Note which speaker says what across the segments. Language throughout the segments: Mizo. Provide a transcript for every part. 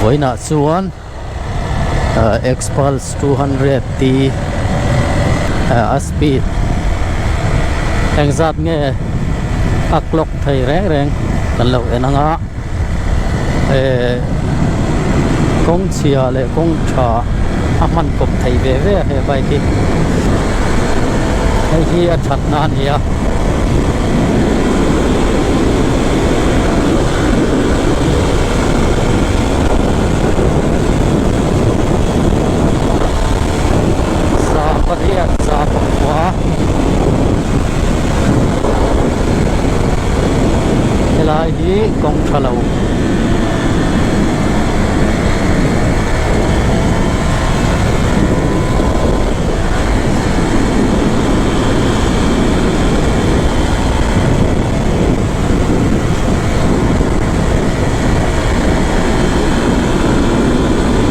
Speaker 1: Vawiinah chuan Xpulse 200 T a speed engzat nge a clock thei reng reng kan lo en ang a eh kawng chhia leh kawng tha a hman kawp thei ve ve a he bike hi hei hi a that na a ni a. Za pariat za pakua helai hi kawng tha lo.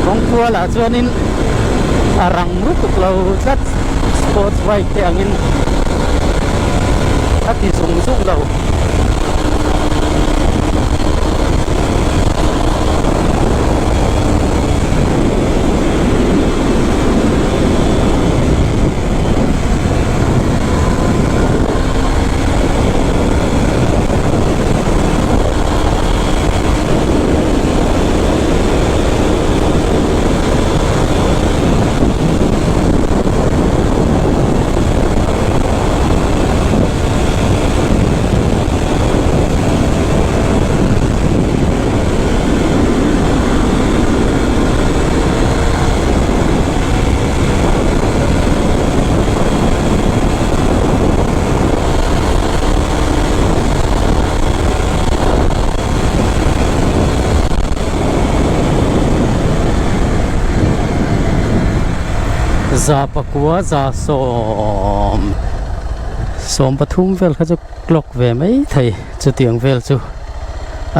Speaker 1: Kawngkualah chuanin a rang lutuk lo tlat sports bike te angin a ti zung zung lo. Za pakua za sawm sawm pathum vel kha chu clock ve mai thei chutiang vel chu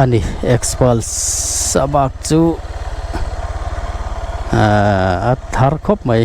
Speaker 1: a ni Xpulse a bak chu ahh a thar khawp mai.